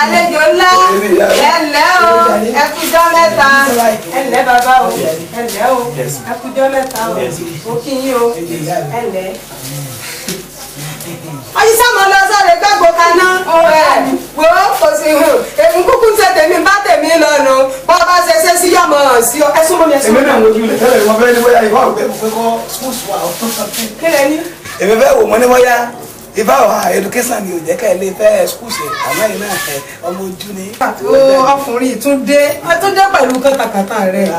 Àlejò ńlá, ẹ̀lẹ́ o, ẹ kújọ́ mẹ́ta, ẹ̀lẹ́ bàbá o, ẹ̀lẹ́ o, ẹ kújọ́ mẹ́ta o, mo kí yín o, ẹ̀lẹ́. Ọyíṣẹ́ mo lọ sọ̀rọ̀ gbàgbọ́ kaná, wo kò sí hù, èmi kúkú ṣe tèmi bá tèmi lọ́nu, bọ́ bá ṣe ṣe sí yọ̀mọ̀ sí ọ, ẹ súnmọ́ mi ẹ súnmọ́ mi. Èmi náà mojú ilẹ̀ tẹ́lẹ̀ wọ́n fẹ́ ní bóyá ìfá ògbẹ́ mo fẹ́ kọ́ skúùsù wa. Kí lẹ ní? Èmi fẹ́ wò mọ́ ní bóyá ìfá wa education ni ò jẹ́ ká ilé fẹ́ skúùsù àmọ́ yìí náà ọmọ ojú ni. Ọkùnrin ìtúndé ọtúndé pẹ̀lú kọ́tàkàtà rẹ̀.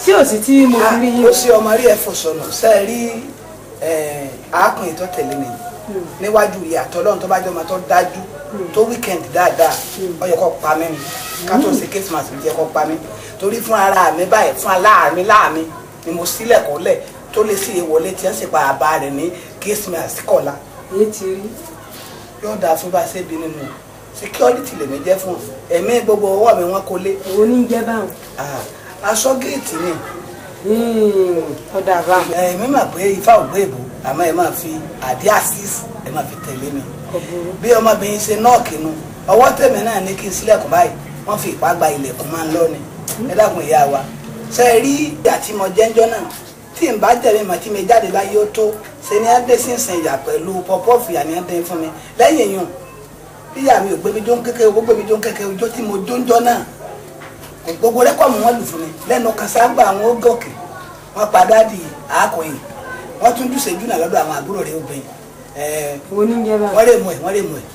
Sí òsì tí mo fi rí yín. Ó ṣe ọmọ rí ẹ̀fọ́ sọnù sẹ́ẹ̀ rí arákùnrin tó tẹ̀lé mi níwájú ìyá àtọ́lọ́run tó bá jọmọ tó dájú tó weekend dáadáa ó yẹ kó pa mí ni ká tó ṣe Christmas jẹ́ kó pa mí torí fún ara mi báyìí fún aláàmì láàmì ni mo sílẹ̀ kọ́lẹ̀ tó lè sí ìwọlé tí wọ́n sì pa àbá rẹ̀ ní Christmas kọ̀la. Èyí ti rí. Yóò dáa fún bá a ṣe bí nínú security lèmi jẹ́ fún ẹ̀mí gbogbo ọwọ́ mi wọ́n kó lé. Òun ní jẹ́ báwọn. Aṣọ géètì ni. Ọ̀dà bá. Èmi mà pé ifá ò gbé ìbò àmọ́ ẹ máa fi àdí àṣìṣ ẹ máa fi tẹ̀lé mi. Bí ọmọbìnrin ṣe nọ́ọ̀kì nu ọwọ́ tèmi náà ní kí n sílẹ̀kùn báyìí wọ́n fi ìpá gba ilẹ̀kùn máa ń lọ ni. Ẹ dákun ìyá wa ṣe é rí àti mo jẹ́njọ́ náà tí n bá tẹ̀lé mà tí mi jáde láyé ó tó ṣe ni á dé sínsìn ìyà pẹ̀lú pọpọ́ọ̀fù ìyà ni á dé fún mi lẹ́yìn èèyàn ìyá mi ò gbé mi jó ń kékeré owó gbé mi jó ń kékeré ọjọ́ tí mo jó ń jọ náà gbogbo rẹ́kọ̀mù wọn lù fún mi lẹ́nu kaságbà àwọn ó gòkè wọn padà di àákùnrin wọ́n tún jùṣe jùnà lọ́dọ̀ àwọn àbúrò rẹ̀ obìnrin. Wọ́n lè mú ẹ̀ wọ́n lè mú ẹ̀.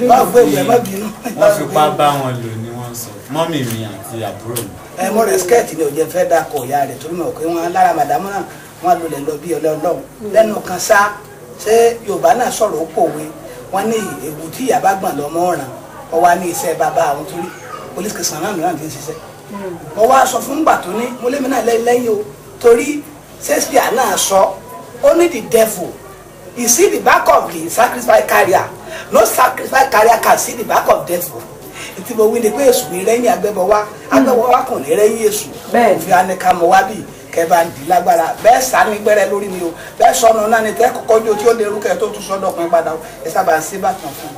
Báwo gbé ìwé má bínú. Wọ́n fipá bá wọn lò ní wọ́n sọ mọ́mì mi àti àbúrò mi. Ẹ mọ rẹ skẹ́ẹ̀tì ni ò jẹ́ fẹ́ dákọ̀ ìyá rẹ̀ torí mọ̀ pé wọ́n lára màdámù náà wọ́n lulẹ̀ lọ bí ọlọ́ọ̀lọ́hún lẹ́nu kan sá ṣé Yorùbá náà sọ̀rọ̀ ó pòwe wọ́n ní ewu tí ìyá bá gbọ̀n lọ́mọ ọ̀ràn ọwọ́ á ní iṣẹ́ bàbá àwọn torí police station náà mìíràn ti ń ṣiṣẹ́. Mo wá sọ fún gbà tó ní mo lémi náà lẹ́yìn o torí Shakespeare náà sọ ó ní the devil he see the back of the sacrifice carrier, no sacrifice carrier can see the back of devil. Tí mo wí ni pé èṣù ní rẹ́yìn agbẹ́bọ wá agbẹ́bọ wá kàn ní rẹ́yìn èṣù fi anìkan mọ̀ wá bíi kẹfà ń di lágbára bẹ́ẹ̀ sá ní gbẹ́rẹ́ lórí mi o bẹ́ẹ̀ sọnù náà ni tẹ́ kọ́kọ́ jó tí ó lè rúkẹ́ tó tún sọ́dọ̀ pin padà ẹ sábà ń ṣe bàtàn fún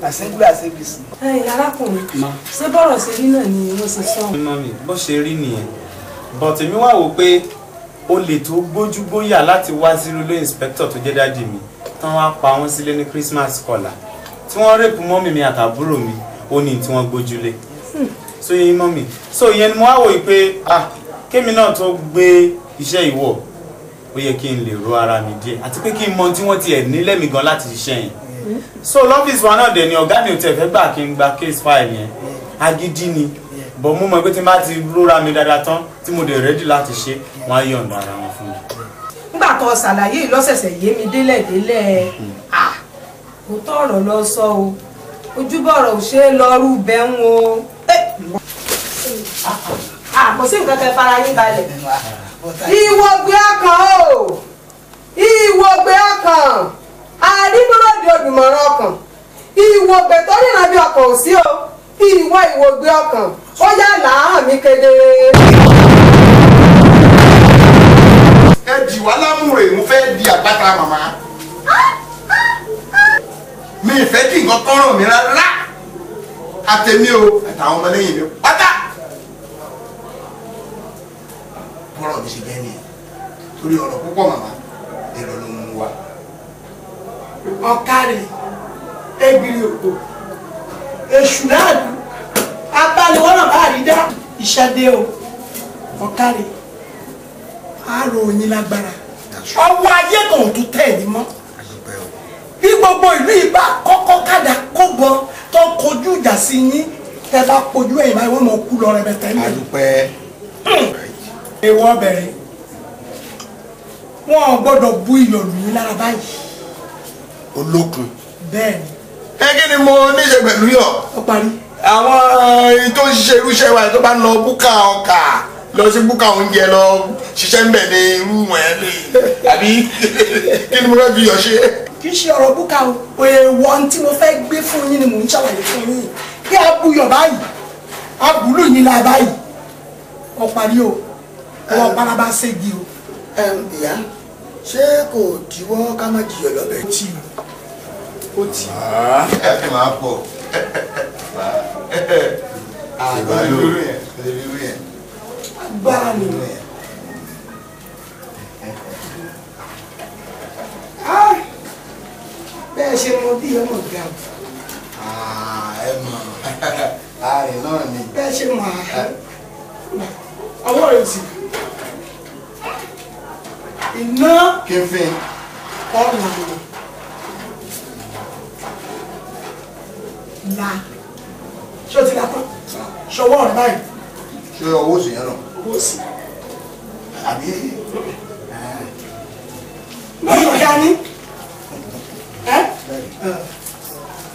un àṣíngúlẹ̀ àṣebìsì. Ẹ̀yin arákùnrin ṣé bọ́rọ̀ ṣe rí náà ni wọ́n ṣe sọ. Mọ́mì bó ṣe rí nìyẹn but èmi wá wò pé ó lè tó gbójúgbóyà láti wá sí ilé inspector tó jẹ́ dáàdì mi tán wá pa wọ́n sílé ní Christmas kọlà tí wọ́n rèpù mọ́mì mi àtàbúrò mi ó ní tí wọ́n gbójúlé so yín mọ́mì so ìyẹn ni mo wá wò pé ah kémi náà tó gbé iṣẹ́ ìwọ̀ ó yẹ kí n lè ro ara mi díẹ̀ àti pé kí n mọ tí wọ́n ti ẹ̀ nílẹ̀ mi gan láti ṣiṣẹ́ yẹn so lọ́fíìsì wa náà dẹ̀ ni ọ̀gá mi ò tẹ̀ fẹ́ gbà kí n gba case file yẹn agídí ni bọ̀ mo mọ̀ pé tí n bá ti rora mi dáadáa tán tí mo dẹ̀ rẹ́dí láti ṣe wọ́n á yọ̀ǹda ara wọn fún mi. Nígbà tó ṣàlàyé lọ́sẹ̀sẹ̀ yé mi délẹ̀ délẹ̀ ah òótọ́ ọ̀rọ̀ lọ sọ o ojúbọ̀rọ̀ ò ṣe é lọ́rù bẹ́ẹ̀ ń o. Kò sí nǹkan tẹ fara yín balẹ̀. Ìwògbé ọkàn o ìwògbé ọkàn àdínúròdì olùmọ̀ràn ọkàn ìwògbé tó ríran bí ọkàn ò sí o ìwọ ìwògbé ọkàn ó yà láhàn mi kedere. Ẹ jì wá lámùrè mo fẹ́ di àpáta màmá mi ìfẹ́ kí nǹkan kan ràn mí rárá àtẹ̀mí o àtàwọn ọmọlẹ́yìn mi pátá bọ́rọ̀ mi ṣe jẹ́ nìyẹn torí ọ̀rọ̀ púpọ̀ màmá èrò ló mú wa. Ọ̀kàrẹ̀ ẹgbìrì òkò èṣù náà lù abániwọ́nà bá rí dá iṣẹ́ dé o ọ̀kàrẹ̀ àárò oyin lágbára ọwọ́ ayé kan ò tún tẹ̀ ní mọ́ bí gbogbo ìlú yìí bá kọ́kọ́ kàdà kó bọ tó kojú ìjà sí yín tẹ bá kojú ẹ̀yìn báyìí wọ́n mọ̀ kú lọ rẹpẹtẹ ní. Èèwọ̀ bẹ̀rẹ̀ wọn ò gbọ́dọ̀ bu iyọ̀ lù yín lára báyìí. Olókun. Bẹ́ẹ̀ni. Ẹ kí ni mo níṣe pẹ̀lú yọ̀? Ó parí. Àwọn tó ń ṣiṣẹ́ irúṣẹ́ wa tó bá ń lọ búkà ọkà lọ sí búkà oúnjẹ lọ ṣiṣẹ́ ń bẹ̀ ní irú wọn ẹ̀ lè àbí kí ni mo fẹ́ fi yọ̀ ṣe? Kì í ṣe ọ̀rọ̀ búkà o, èèwọ̀ tí mo fẹ́ gbé fún yín ni mò ń ṣàlàyé fún yín. Kí a buyọ̀ báyìí, a bùlù yín la báyìí. Ó parí o, ọwọ́ pálábá ségi o. Ìyá, ṣé kò díwọ́ ká má jiyọ̀ lọ́bẹ̀? Ó ti. Ẹ fi máa pọ̀. Agbára ni. Bẹ́ẹ̀ ṣe mọ bí ọmọ ga. Ẹ mọ̀, ààrẹ náà ni. Bẹ́ẹ̀ ṣe mọ̀ ọwọ́ rẹ̀ sì. Iná. Kí n fi. Ọ̀nà la. Ṣé o ti la tán? Ṣọwọ́ rẹ̀ báyìí. Ṣé ọwọ́ òsì yẹn náà? Ọwọ́ òsì. Àbí. Lọ́yọ̀ dání.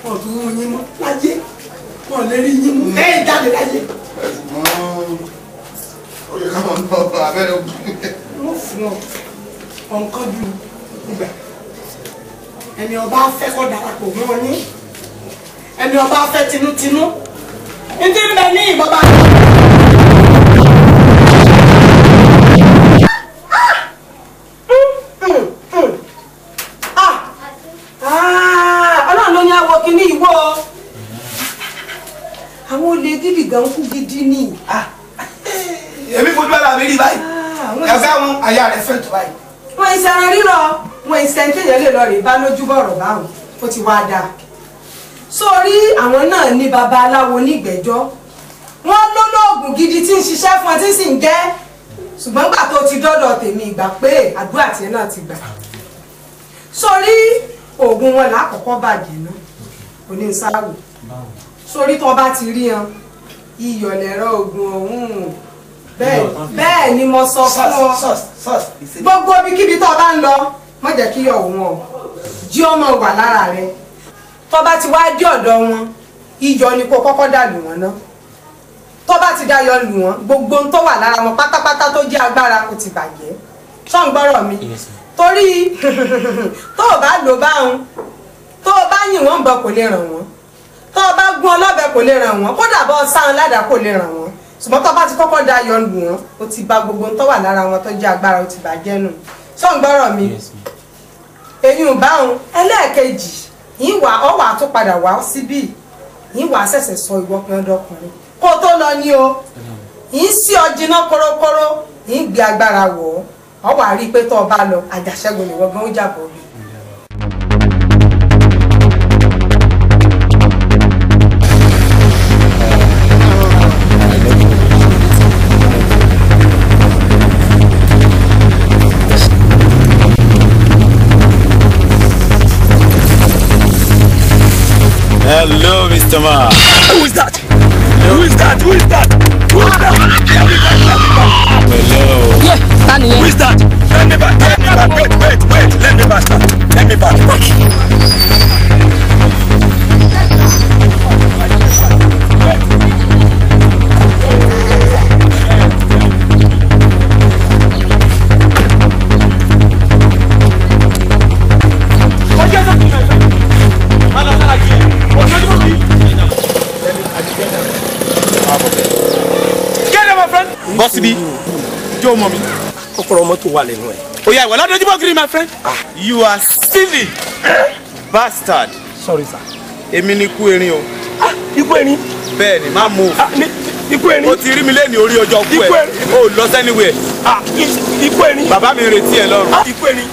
Wọ́n tún mú yín mọ́ láyé. Wọ́n lè rí yín mú. Ẹ jáde láyé. Ó yẹ káwọn náà abẹ́rẹ́ òkú. Wọ́n fún ọ ọ̀nkan ju ìgbà. Ẹni ọba fẹ́ kọ́ darapọ̀ mọ́ ọ ní. Ẹni ọba fẹ́ tinútinú. Ní ti ń bẹ ní ìbọn bá. Ọlọ́run ló ní àwọ̀ kínní ìwọ. Àwọn olè gidi gan kú gidi ni. Èmi fojú ara mi rí báyìí. Ẹ̀fẹ́ àwọn aya rẹ̀ fẹ́ tó báyìí. Wọ́n ìṣẹ̀rẹ̀ rírọ̀, wọ́n ìṣẹ̀ntẹ̀yẹ̀ lè lọ rè bá lójú bọ̀rọ̀ báwọn. Ó ti wá dáa. Sórí àwọn náà ní babaláwo nígbẹ́jọ́. Wọ́n lólóògùn gidi tí ń ṣiṣẹ́ fún ọ tí sì ń jẹ́. Ṣùgbọ́n gbà tó ti dọ́dọ̀ tèmi ìgbà pé àdúrà tiẹ̀ náà ti gbà. Sórí oògùn wọn lákọ̀ọ́kọ́ bàjẹ́ náà oníṣàwò. Sórí tó bá ti rí han iyọ̀ lẹ̀rọ oògùn ọ̀hún. Bẹ́ẹ̀ ni mo sọ fún ọ. Gbogbo ibikíbi tó bá ń lọ má jẹ́ kí iyọ̀ wọn o jí ọmọ wà lára rẹ. Tó bá ti wá dé ọ̀dọ̀ wọn iyọ̀ ni kó kọ́kọ́ dà lù wọ́n náà. Tó bá ti dayọ̀ lù wọ́n gbogbo ohun tó wà lára wọn pátápátá tó jẹ́ agbára kò ti bàjẹ́. Ṣọ́ ń gbọ́rọ̀ mi? Torí tó o bá lò báwọn tó o bá yìn wọ́n bọ̀ kò lè ràn wọ́n, tó o bá gún ọlọ́bẹ kò lè ràn wọ́n, kódà bọ́ sáwọn ládàá kò lè ràn wọ́n. Ṣùgbọ́n tó o bá ti kọ́kọ́ da yọ lù wọ́n o ti bà gbogbo ohun tó wà lára wọn tó jẹ́ agbára o ti bàjẹ́ nù. Ṣọ́ ń gbọ́rọ̀ mi? Eyín ò báwọn. Ẹlẹ́ẹ̀kejì yín wà ọ́ wà tó padà wá síbí yín wà ṣẹ̀ṣẹ̀ sọ ìwọ pé ọdọkùnrin kó o tó lọ ní o. Yín sí ọ jiná kórókóró, yín gbé agbára wọ̀ ọ́, ọ wà rí i pé tó o bá lọ àjàṣẹ́gun nìwọ gan ó jàbọ̀ bí. Hello, Mr. Ma. Who is that? Hello. Who is that? Who is that? Who is that? Let me back, let me back. Hello. Yeah, who is that? Let me back, let me back. Wait, wait, wait. Let me back, sir. Let me back. Bọ́sì bí jó mọ mi. Kọ́kọ́rọ́ mọ́tò wà lẹ́nu ẹ̀. Oya ìwọ lọ́dọ̀júbọ̀ kiri my friend. You are silly bastard. Sorry sir. Èmi ni ikú erin o. Ikú erin. Bẹ́ẹ̀ni má mú o. Ikú erin. O ti rí mi lẹ́ni orí ọjọ́ kú ẹ̀. Ikú erin. O lọ sẹ́niwẹ̀. Ikú erin. Bàbá mi ń retí ẹ lọ́rùn. Ikú erin.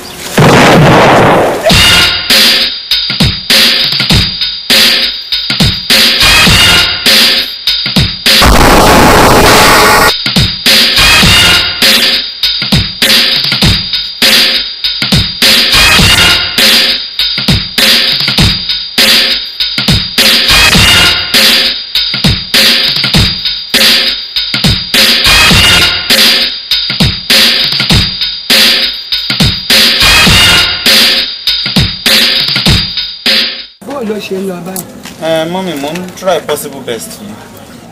Ṣe ń lọ báyìí. Ẹ mọ́mì mo ń try possible best yìí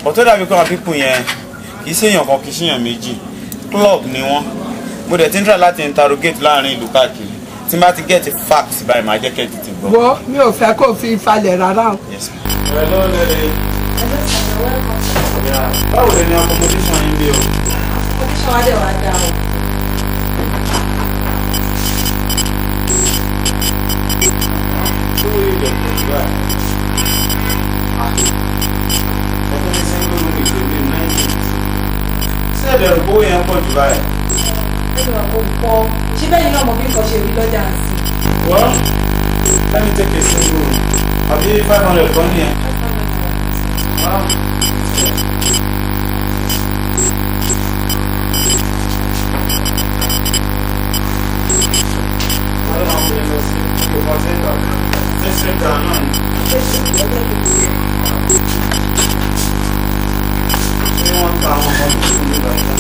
but tó dàbí pé àwọn people yẹn kì í ṣèyàn kan kì í ṣèyàn méjì, club ni wọ́n. Mo dẹ̀ ti ń try láti interrogate láàrin ìlú káàkiri. Tí n bá ti get facts báyìí màá jẹ́ kẹ́ ẹ tètè gbọ́. Wo mi ò fẹ́ kó o fi falẹ̀ rárá o. Yes. Hello lady. Báwo lè ní accommodation yín bí o? Accommodation wa dẹ̀ wá dáa o. báyìí? Ẹ̀kọ́ ní single room ìpè mí 950. Ṣé ẹ̀dẹ̀ rò kówó yẹn pọ̀ jù báyìí? Ẹ lọ kó pọ̀. Ṣé bẹ́ẹ̀ ni ọmọ mi kàn ṣe rí lọ́jà sí? Well, let me take a single room. Àbí 500 kan nìyẹn. Wow. Ṣé wọ́n ń ta àwọn ọmọ tó kù nígbà yìí?